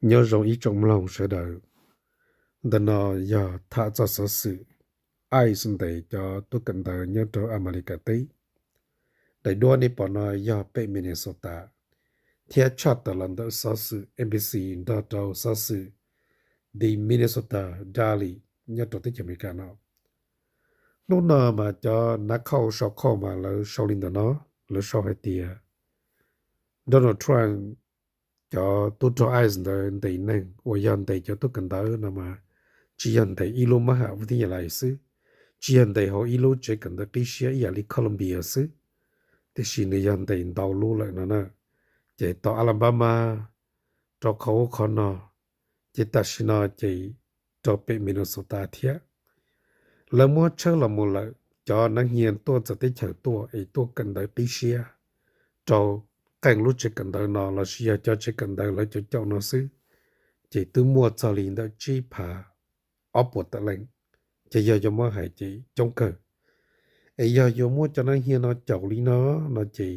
Nyob zoo ib tsoom mloog sawv daws. Ntawm no yog tham txog xov xwm ICE ntes cov tub kawm ntawv nyob rau Amelikas teb. Daim duab nej pom no yog pem Minnesota, thiab tshaj tawm los ntawm xov xwm NBC nrog rau xov xwm The Minnesota Daily nyob rau teb chaws Amelikas no. Hnub no mas cov nav khauj sau khauj mas lawv sau li ntawm no, lawv sau hais tias Donald Trump cov tub rog ICE ntawd ntes neeg uas yog ntes cov tub kawm ntawv no mas tsis yog ntes ib lub mab ham ua thib nyas lais xwb, tsis yog ntes hauv ib lub tsev kawm ntawv qib siab ib yam li Colombia xwb, tiam sis nws yog ntes ntau lub lawm no na. Ces tau Alabama, rau qhov ub qhov no, ces tam sim no ces rau pem Minnesota thiab. Lawv muab tshawb los mus lawm, cov nav hia tuaj txawv teb chaws tuaj es tuaj kawm ntawv qib siab rau qee lub tsev kawm ntawv no lossis yog cov tsev kawm ntawv lawv cov caum no xwb, ces twb muaj txog li ntawm tsib phav ob puas tawm leej. Ces yog yuav muab hais ces coob kawg. Es yog yuav muab cov nav hia no caum li no, no ces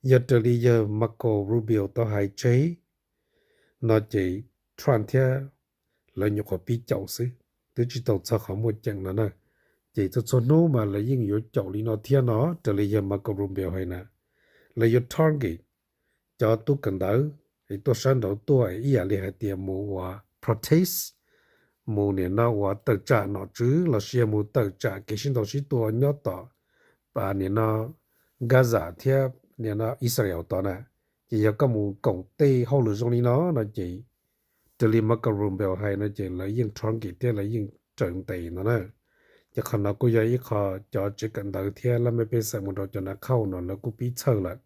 yog raws li yawg Marco Rubio tau hais tseg no ces Trump thiab lawv nyuam qhuav pib caum xwb, twb tsis tau txog qhov muaj ceem no na. Ces txhua txhua hnub mas lawv yeej yuav caum li no thiab no, raws li yawg Marco Rubio hais na. Lawv yuav target cov tub kawm ntawv es tuaj sab nraud tuaj ib yam li hais tias mus ua protest, mus nim no ua tawm tsam nom tswv lossis yog mus tawm tsam kev sib ntaus sib tua nyob tom nim no Gaza thiab nim no Israel tod na. Ces yog koj mus koom tej hauj lwm zoo li no no ces raws li Marco Rubio hais no ces lawv yeej target thiab lawv yeej raws ntes no na. Ces qhov no kuj yog ib qho cov tsev kawm ntawv thiab laj mej pej xeem mus rau cov nav khauj no lawv kuj pib txhawj lawm,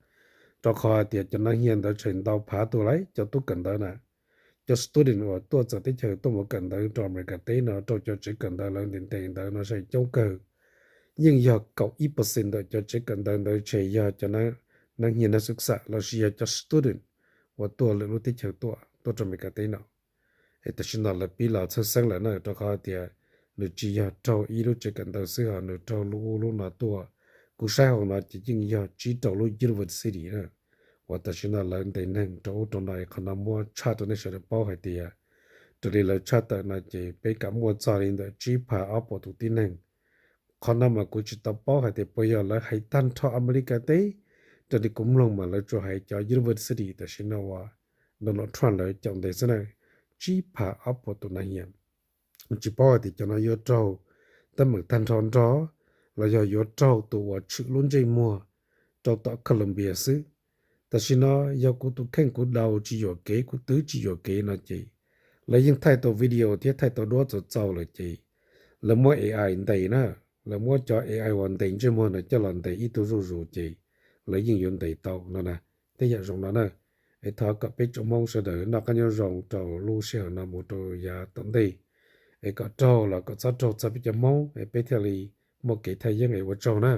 rau qhov hais tias cov nav hia ntawd tseem ntau phav tus lawm cov tub kawm ntawv na. Cov student uas tuaj txawv teb chaws tuaj mus kawm ntawv rau Amelikas teb no rau cov tsev kawm ntawv lawv ntes ntes ntawd no tseem coob kawg. Yeej yog kaum ib percent ntawm cov tsev kawm ntawv ntawd tseem yog cov nav hia nav xwm xam lossis yog cov student uas tuaj lwm lub teb chaws tuaj tuaj rau Amelikas teb no. Es tam sim no lawv pib los txhawj xeeb lawm na, rau qhov tias nws tsis yog raug ib lub tsev kawm ntawv xwb ho nws raug lub ub lub no tuaj. Kuv saib hauv no ces yeej yog tsib rau lub university na, uas tam sim no lawv ntes neeg rau ub rau no. Qhov no muab tshaj rau nej sawv daws paub hais tias raws li lawv tshaj tawm no ces peb kam muaj txog li ntawm tsib phav ob puas tus tib neeg. Qhov no mas kuv tsis tau paub hais tias puas yog lawv hais tag nrho Amelikas teb, raws li kuv mloog mas lawv tsuas hais cov university tam sim no uas Donald Trump lawv caum ntes xwb na, tsib phav ob puas tus nav hia. Tsis paub hais tias cov no yuav raug teeb meem tag nrho nrog los yog yuav raug tus uas tshwm lub ntsej muag rau tom Colombia xwb. Tam sim no yog kuv tus kheej kuv ua tsis yuam kev, kuv twv tsis yuam kev no ces lawv yeej thaij tau video thiab thaij tau duab txaus txaus lawm ces lawv muab AI ntes na, lawv muab cov AI uas ntes ntsej muag no coj los ntes ib tug zuj zus ces lawv yeej yuav ntes tau no na. Tej yam zoo no na, es thov kom peb tsoom Hmoob sawv daws noj qab nyob zoo rau lub sij hawm no mus rau yav tom ntej, es kom raug los kom txhob raug txog peb cov Hmoob es peb thiaj li muaj kev thaj yeeb es ua tsaug na.